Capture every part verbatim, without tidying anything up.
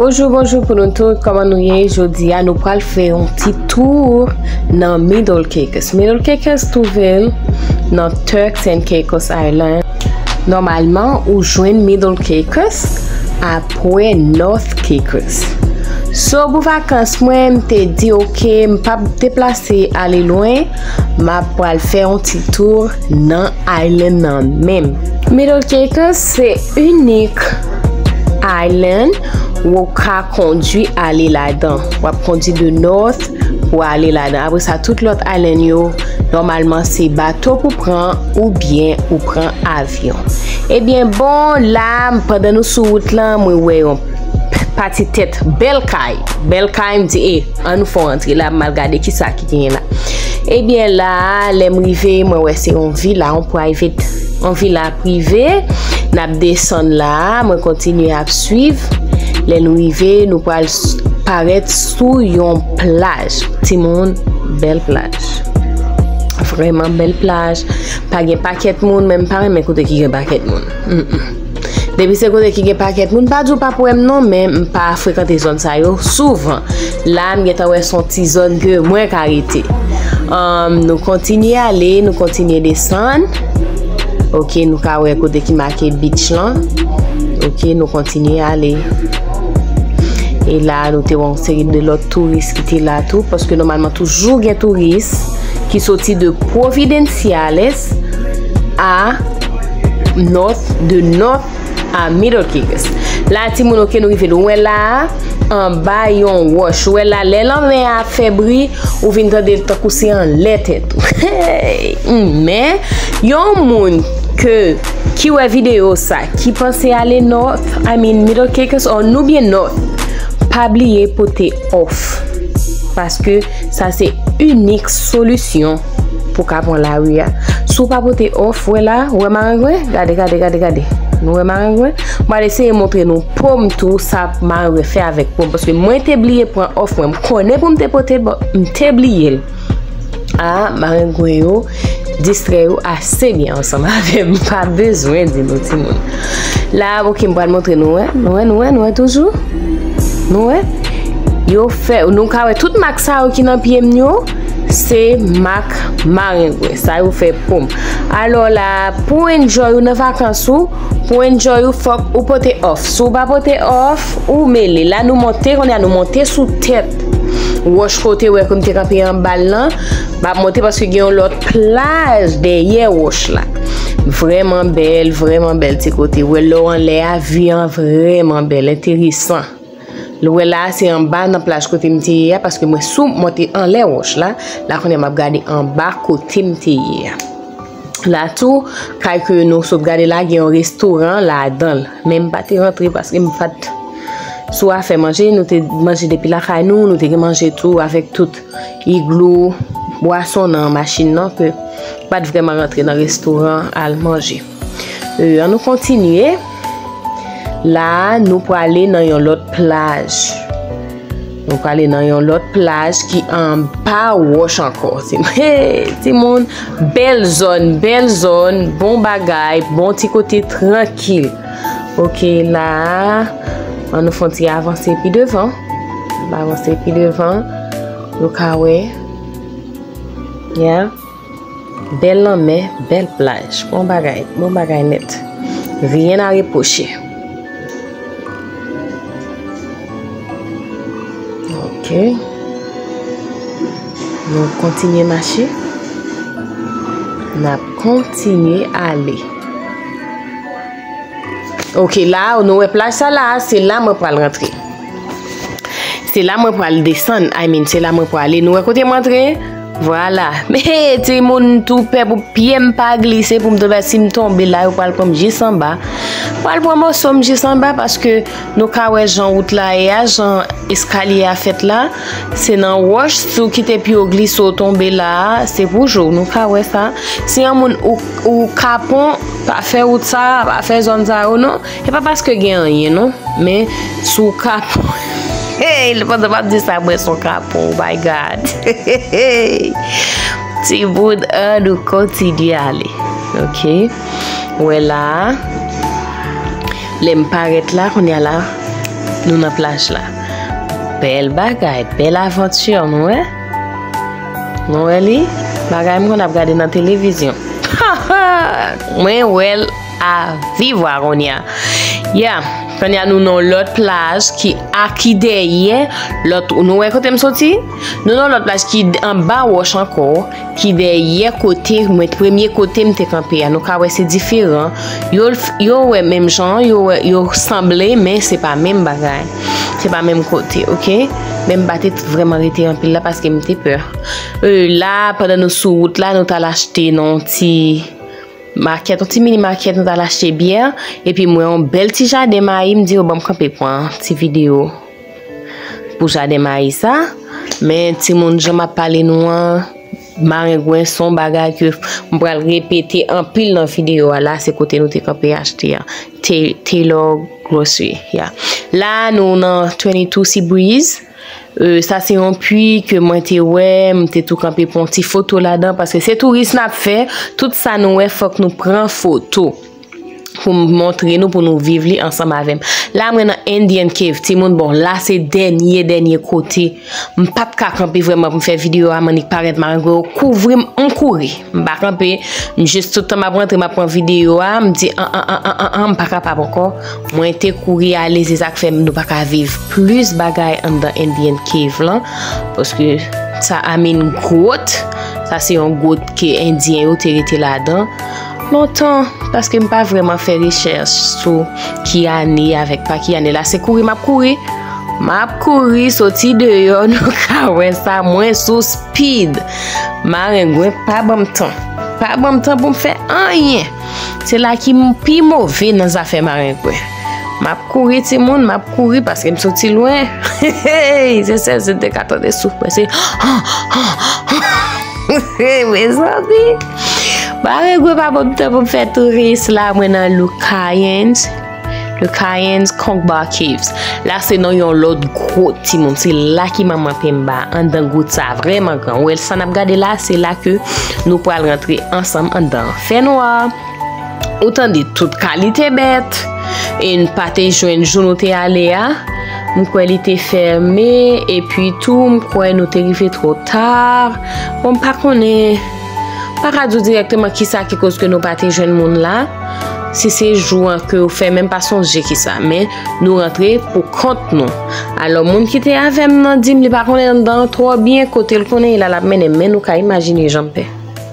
Bonjou, bonjou pou nou tout, kòman nou ye? Jodi a, nou pral fè yon ti tou nan Middle Caicos. Middle Caicos twouve l nan Turks and Caicos Island. Nòmalman, ou jwenn Middle Caicos apre North Caicos. So, pou vakans mwen, m te di, "Ok, m p ap deplase ale lwen, m ap pral fè yon ti tou nan island nan menm." Middle Caicos se inik island ou ka kondui ale ladan. W ap kondui de North pou ale ladan. Apre sa, tout lòt island yo, nòmalman, se bato pou pran oubyen ou pran avyon. Ebyen, bon, la, pandan nou sou wout lan, mwen wè yon pati tèt bèl kay. Bèl kay, m di, "E, ann nou fè w antre la, m al gade kisa ki genyen la." Ebyen, la, lè m rive, mwen wè se yon vila, yon private, yon vila prive. N ap desann la, mwen kontinye ap swiv. Lè nou rive, nou pral s-, parèt sou yon plaj. Timoun, bèl plaj. Vrèman bèl plaj. Pa gen pakèt moun, men m pa renmen kote ki gen pakèt moun. Mm-mm. Depi se kote ki gen pakèt moun, pa di w p ap wè m non, men m pa frekante zòn sa yo souvan. La, m gentan wè se yon ti zòn ke mwen ka rete. Anm, nou kontinye ale, nou kontinye desann. Ok, nou ka wè kote ki make beach lan. Ok, nou kontinye ale. E la, nou te wè yon seri de lòt touris ki te la tou, paske nòmalman toujou gen touris ki soti de Providenciales a North, de North a Middle Caicos. La, timoun, ok, nou rive. Nou wè la, anba yon wòch. Ou wè la, lè lanmè a ap fè bri, ou vin tande l tankou se anlè tèt ou. Hey! Men, yon moun ke, ki wè videyo sa, ki panse ale North, I mean, Middle Caicos, or nou byen North, pa bliye pote òf. Paske sa se inik solisyon pou ka pran lari a. Si w pa pote òf, wè la, wè marengwen, gade, gade, gade, gade. Nou wè marengwen? M pral eseye montre nou po m tou, sa marengwen fè avèk po m. Paske mwen te bliye pran òf mwen. M konnen pou m te pote l, but m te bliye l. A, marengwen yo distrè yo ase byen ansanm avè m. Pa bezwen di nou, timoun. La, ok, m pral montre nou, wè. Nou wè, nou wè, nou wè toujou? Nou wè? Yo fè, nou ka wè tout mak sa yo ki nan pye m yo, se mak marengwen. Sa yo fè po m. Alò la, pou enjoy ou nan vakans ou, pou enjoy ou, fòk ou pote òf. Si w pa pote òf, ou mele. La, nou monte, kounye a nou monte sou tèt wòch kote wè ke m te kanpe anba l lan. M ap monte paske gen yon lòt plaj dèyè wòch la. Vrèman bèl, vrèman bèl ti kote. Wè lè w anlè a, vi an vrèman bèl, enteresan. Lè w wè la, se anba nan plaj kote m te ye a, paske mwen sou monte anlè wòch la. La, kounye a m ap gade anba kote m te ye a. La tou, kay ke nou sot gade la, gen yon restoran ladan l. Men m pa te rantre paske m pa t sou afè manje. Nou te manje depi lakay nou, nou te gen manje tou avèk tout iglou, bwason nan machin nan, ke pa t vrèman rantre nan restoran al manje. E, ann nou kontinye. La, nou prale nan yon lòt plaj. Nou prale nan yon lòt plaj ki anba wòch ankò. Se, hey, timoun, bèl zòn, bèl zòn, bon bagay, bon ti kote trankil. Ok, la, ann nou fè yon ti avanse pi devan. Ann avanse pi devan. Nou ka wè. Yeah. Bèl lanmè, bèl plaj. Bon bagay, bon bagay nèt. Rien à reprocher. Ok. Nou kontinye mache. N ap kontinye ale. Ok, la, nou wè plaj sa la, se la mwen pral rantre. Se la mwen pral desann, I mean, se la mwen prale. Nou wè kote m antre? Vwala. Men, timoun, m tou pè pou pye m pa glise, pou m tonbe. Si m tonbe la, yo pral pran m jis anba. Pral pran moso m jis anba, paske nou ka wè jan wout la ye a, jan eskalye a fèt la. Se nan wòch, si w kite pye w glise, w tonbe la a, se pou je w. Nou ka wè sa. Si yon moun ou, ou kapon, pa fè wout sa, pa fè zòn sa yo, non. E pa paske gen anyen, non. Men, sou kapon. Hey, pandan m ap di sa, mwen sou kapon, oh my God. Timoun, ann nou kontinye ale. Ok. Wè la. Lè m parèt la, kounye a la, Nou nan plaj la. Bèl bagay, bèl avanti, nou wè? Nou wè li? Bagay m konn ap gade nan televizyon. Mwen wè l a viv kounye a. Ya, kounye a nou nan lòt plaj ki a ki dèyè lòt, nou wè kote m soti? Nou nan lòt plaj ki anba wòch ankò, ki dèyè kote mwen, premye kote m te kanpe a. Nou ka wè se diferan. Yo, yo wè menm jan, yo wè, yo sanble, men se pa menm bagay. Se pa menm kote, oke? Men m pa te vrèman rete anpil la paske m te pè. E, la, pandan nou sou wout la, nou t al achte nan yon ti makèt, yon ti mini makèt, nou t al achte byè. Epi m wè yon bèl ti jaden mayi, m di yo ban m kanpe pran ti videyo pou jaden mayi sa. Men timoun, jan m ap pale nou an, marengwen se yon bagay ke m pral repete anpil nan videyo a. La, se kote nou te kanpe achte a. Tay-, Taylor Grocery, ya. La, nou nan twenty-two Sea Breeze. E, sa se yon pui ke mwen te wè, m te tou kanpe pran ti foto ladan, paske se touris n ap fè. Tout sa nou wè, fòk nou pran foto pou m montre nou, pou nou viv li ansanm avè m. La, mwen nan Indian Cave, timoun, bon, la se dènye, dènye kote. M pa t ka kanpe vrèman pou m fè videyo a, m annik parèt, marengwen yo kouvri m, m kouri. M pa kanpe, m jis tout tan m ap rantre, m ap pran videyo a, m di, an, an, an, an, an, an, m pa kapab ankò. Mwen te kouri ale, se sa k fè nou pa ka viv plis bagay anndan Indian Cave lan, paske sa, I mean, gwòt, sa se yon gwòt ke Endyen yo te rete ladan lontan, paske m pa vrèman fè rechèch sou ki ane avèk pa ki ane. La, se kouri m ap kouri. M ap kouri soti deyò, nou ka wè sa, mwen sou speed. Marengwen pa ban m tan. Pa ban m tan pou m fè anyen. Se la ki m pi move nan zafè marengwen. M ap kouri, timoun, m ap kouri paske m soti lwen. Se sèl si m te ka tande souf mwen, se mezanmi. Marengwen pa ban m tan pou m fè touris la, mwen nan Lou Cayenne. Lou Cayenne Conch Bar Caves. La se nan yon lòt gwòt, timoun. Se la ki manman Pemba, anndan gwòt sa vrèman gran. Ou wè sa n ap gade la, se la ke nou pral rantre ansanm anndan fènwa. Ou tande tout kalite bèt. E n pa te jwenn jou nou te ale a. M kwè li te fèmen. Epi tou, m kwè nou te rive twò ta. Bon, m pa konnen. M pa ka di w dirèkteman kisa ki koz ke nou pa te jwenn moun la. Si se jou an ke yo fèmen, m pa sonje kisa. Men, nou rantre pou kont nou. Alò, moun ki te avè m nan di m li pa konnen anndan an twò byen, kote l konnen e la l ap mennen m. Men nou ka imajine jan m pè.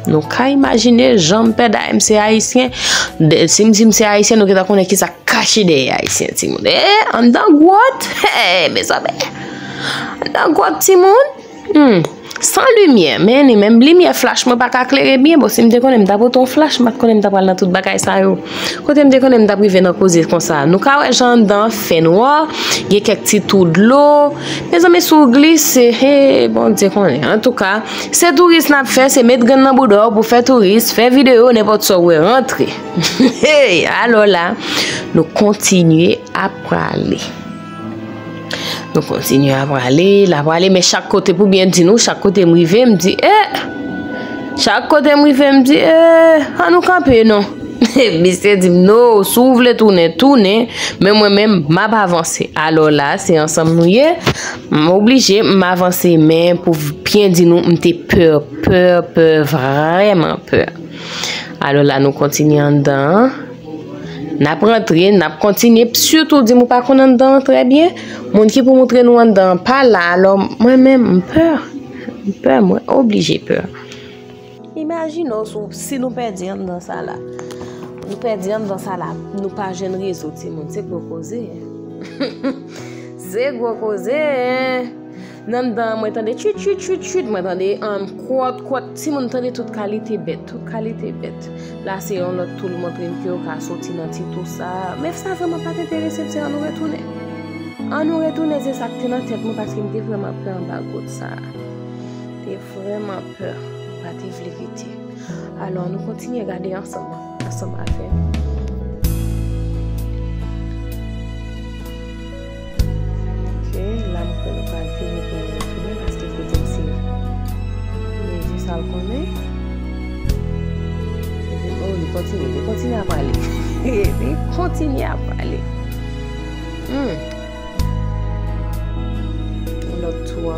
Nou ka imajine jan m pè, dayè m se Ayisyen. De, si m di m se Ayisyen, nou gentan konnen kisa k kache dèyè Ayisyen, timoun. E, anndan gwòt, hey, mezanmi. Anndan gwòt, timoun. Hmm. San limyè, men ni menm limyè flach mwen pa ka klere byen. Bon, si m te konnen m ta pote yon flach, m pa t konnen m ta pral nan tout bagay sa yo. Kote m te konnen m t ap rive nan koze konsa. Nou ka wè jan anndan an fè nwa, gen kèk ti twou dlo. Mezanmi, si w glise, he, Bondye konnen. Antouka, se touris n ap fè, se met grenn nan bouda w pou fè touris, fè videyo, nenpòt sa w wè, rantre. Hey, alò la, nou kontinye ap prale. Nou kontinye ap prale, l ap prale, men chak kote, pou byen di nou, chak kote m rive, m di, eh! Chak kote m rive, m di, eh, ann nou kanpe non. Misye di m, no, si w vle tounen, tounen, men mwen menm, m ap avanse. Alò la, se ansanm nou ye, m oblije, m avanse, men pou byen di nou, m te pè, pè, pè, vrèman pè. Alò la, nou kontinye anndan an. N ap rantre, n ap kontinye. Sitou di m ou pa konn anndan an trè byen. Moun ki pou moutre nou anndan an pa la, alò mwen menm, m pè. M pè, mwen oblije pè. Imajine w si, si nou pèdi anndan sa la. Nou pèdi anndan sa la, nou pa jwenn rezo, timoun. Se gwo koze. Se gwo koze, en. Nan anndan an, mwen tande tchwit, tchwit, tchwit, tchwit, mwen tande, um, kwòt, kwòt, timoun tande tout kalite bèt, tout kalite bèt. La, se yon lòt tou l montre m ke yo ka soti nan ti tou sa. Men sa vrèman pa t enterese m, se ann nou retounen. Ann nou retounen, se sa k te nan tèt mwen, paske m te vrèman pè anba gwòt sa. M te vrèman pè, m pa te vle rete. Alò, nou kontinye gade ansanm, ansanm avè m. Ok, la m kwè nou pral fini pou nou retounen, paske l te di m se mezi sa l konnen. Epi, oh, li kontinye, li kontinye ap ale. Li kontinye ap ale. Hmm.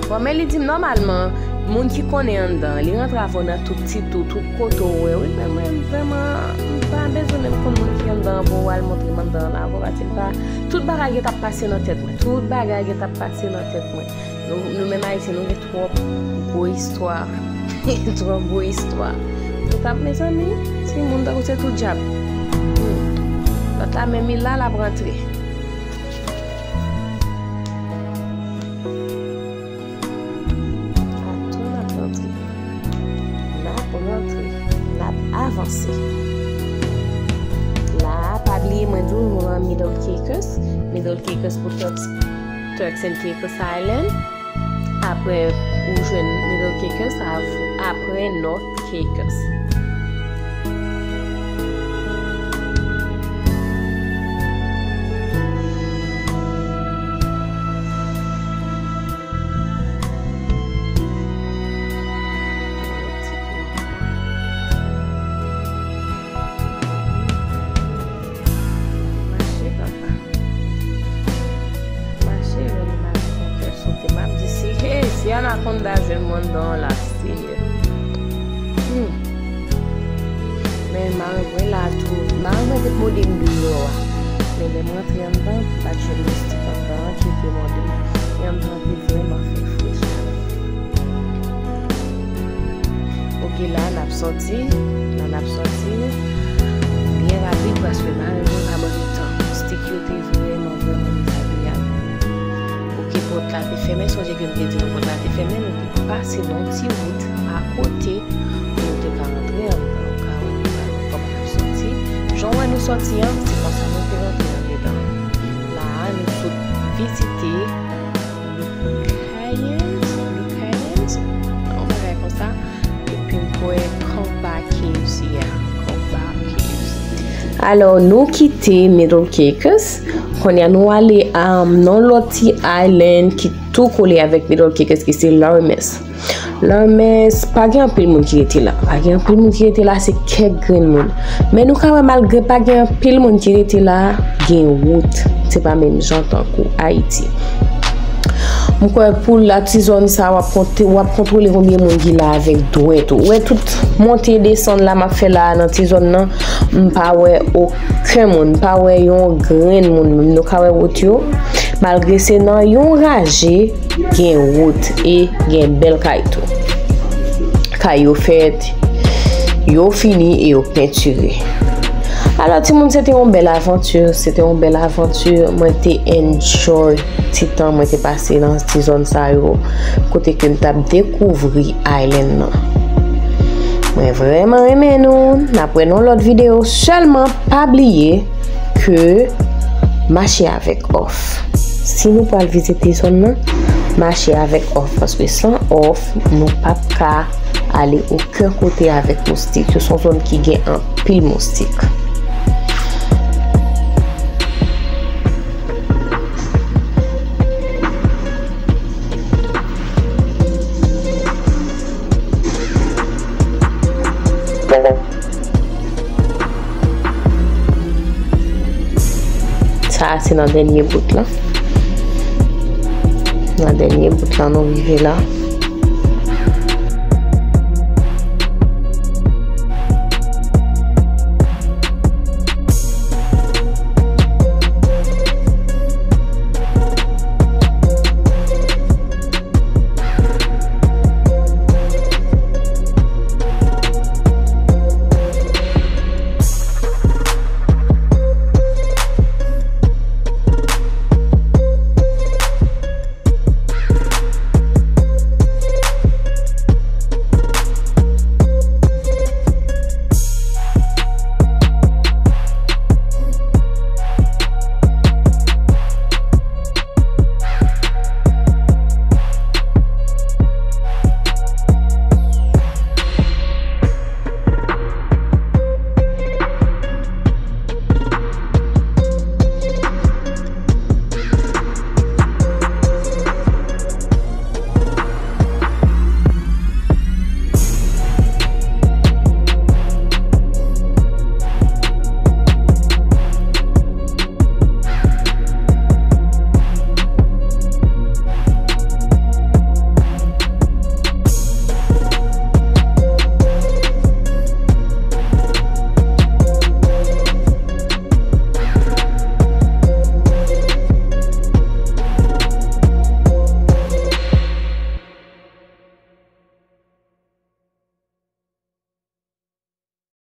Bon, men li di m nòmalman, moun ki konnen anndan, li rantre avè w nan tout ti tou, tout kote w wè, wi, men mwen, vrèman, m pa bezwen menm konn moun ki anndan an pou w al montre m anndan an la, ankò, paske m pa, tout bagay gen t ap pase nan tèt mwen, tout bagay gen t ap pase nan tèt mwen. Nou, nou menm Ayisyen, nou gen twòp gwo istwa, twòp gwo istwa. Nou t ap, mezanmi, timoun tankou se tout djab. Hmm. Lòt la menm, li la, l ap rantre. Atou n ap rantre. N ap rantre. N ap avanse. La a, pa bliye mwen di w nou nan Middle Caicos. Middle Caicos pou Turks, Turks and Caicos Island. Apre ou jwenn Middle Caicos, av-, apre North Caicos. Mache, papa. Mache, lè li mache, yon kè sote. M ap di, si, hey, si anakonda jwenn mwen anndan an la, Senyè. Hmm. Men mari mwen la tou. Mari mwen te mòde m deyò a. Men lè m rantre anndan, m pa t jwenn moustik anndan an ki te mòde m. E anndan an te vrèman fè frèch. Ok, la n ap sòti, la n ap sòti byen rapid paske mari mwen pa ban nou tan. Moustik yo te vrèman, vrèman dezagreyab. Ok, pòt la te fèmen, sonje ke m te di nou pòt la te fèmen, nou te pase nan yon ti wout akote pou nou te ka rantre anndan. Ou ka wè nou pa wè kòman n ap sòti. Jan w wè nou sòti an, se konsa nou te rantre andedan. La a, nou sot vizite Lucayens, Lucayens, yon bagay konsa. Epi m kwè Compa Caves, yeah, Compa Caves. Alò, nou kite Middle Caicos. Kounye a, nou ale, um, nan lòt ti island ki tou kole avèk Middle Caicos, ki se Larmes. Larmes, pa gen anpil moun ki rete la. Pa gen anpil moun ki rete la, se kèk grenn moun. Men nou ka wè, malgre pa gen anpil moun ki rete la, gen wout. Se pa menm jan tankou Ayiti. M kwè pou la ti zòn sa, w ap konte, w ap kontwole konbyen moun ki la avèk dwèt ou. Ou wè tout monte desann la m ap fè la a nan ti zòn nan, m pa wè okenn moun, m pa wè yon grenn moun menm. Nou ka wè wout yo, malgre se nan yon raje, gen wout e gen bèl kay tou. Kay yo fèt, yo fini e yo pentire. Alò, timoun, se te yon bèl avanti, se te yon bèl avanti. Mwen te enjoy ti tan mwen te pase nan ti zòn sa yo, kote ke m t ap dekouvri island nan. Mwen vrèman renmen nou. N ap wè nan lòt videyo. Sèlman, pa bliye ke mache avèk òf. Si nou pral vizite zòn nan, mache avèk òf, paske san òf, nou p ap ka ale okenn kote avèk moustik. Yo se yon zòn ki gen anpil moustik. Sa a se nan dènye bout lan. Nan dènye bout lan nou rive la.